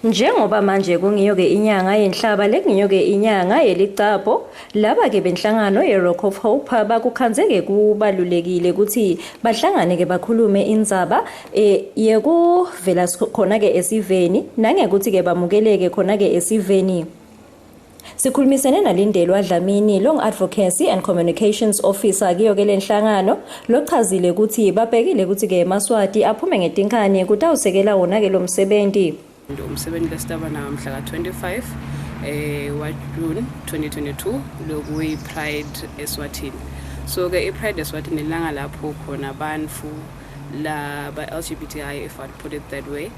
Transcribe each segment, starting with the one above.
Njengoba manje kungiyo-ke inyanga yenhlaba, lekungiyo-ke inyanga yelicapho, laba-ke benhlangano ye-Rock of Hope bakukhandze-ke kubalulekile ukuthi bahlangane-ke bakhulume indzaba yekuvela khona-ke esiveni nangekuthi-ke bamukeleke khona-ke esiveni. Sikhulumisene naLindelwa Dlamini, Long Advocacy and Communications Officer kiyo-ke lenhlangano, lochazile ukuthi babhekile ukuthi-ke emaSwati aphume ngetinkhani kutawusekela wona-ke lo msebenti. Umsebenzi lesitaba nawo mhla ka-25 wa-June 2022, lokuyi-Pride Eswatini. So-ke i-Pride Eswatini ilanga lapho khona abantu laba-LGBTI, if I'd put it that way,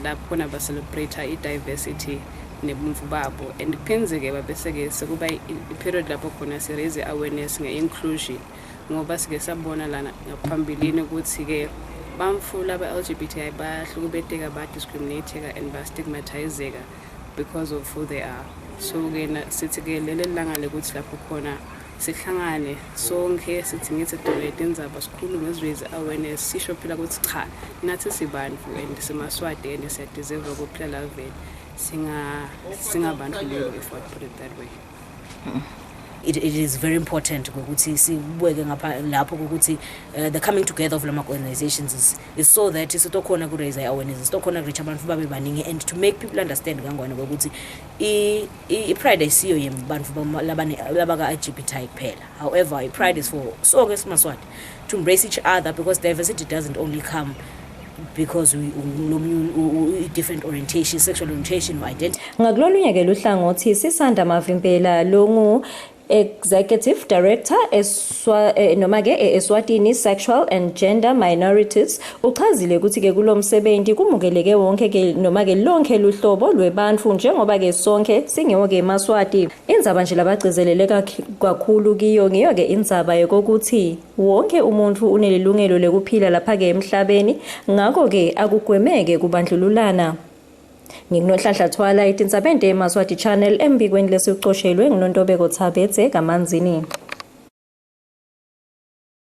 lapho khona ba-celebrate i-diversity nebumvu babo, and kuphindze-ke babese-ke sekuba i-period lapho khona si-raise i-awareness nge-inclusion, ngoba sike sabona lana ngaphambilini ukuthi-ke bamfu laba-LGBTI bayahlukubeteka, ba-discriminateka and ba-stigmatizeka because of who they are. So-ke sithi-ke leli langa lekuthi lapho khona sihlangane sonke, sithi ngithi donate indzaba, sikhulume, si-raise awareness, sisho phela ukuthi cha, nathi sibantfu and simaSwati and siya-deserve ukuphila la vele singabandlululwa, if I put it that way. It is very important ukuthi sibuke ngapha lapho ukuthi the coming together of lama organizations is so that sitokhona ku raise awareness, sitokhona ku reach abantu babe baningi and to make people understand kangwane ukuthi i pride ayisiyo yebantu labane labaka LGBTI kuphela. However, i pride is for sonke simaSwati to embrace each other, because diversity doesn't only come because we lomunye different orientation, sexual orientation or identity. Ngakulolunye-ke luhlangothi, Sisanda Mavimbela longu Executive Director noma ke Eswatini Sexual and Gender Minorities uchazile ukuthi ke kulomsebenzi kumukeleke wonke ke noma ke lonke luhlobo lwebantfu, njengoba ke sonke singewo ke emaSwati. Indzaba nje labagcizelele kakhulu kiyo ngiyo ke indzaba yokuthi wonke umuntu unelilungelo lekuphila lapha ke emhlabeni, ngakho ke akugwemeke kubandlululana. NginguNonhlanhla Thwala, itindzabende eMaswati Channel, embikweni lesiucoshelwe nguNontobeko Thabetse kaManzini.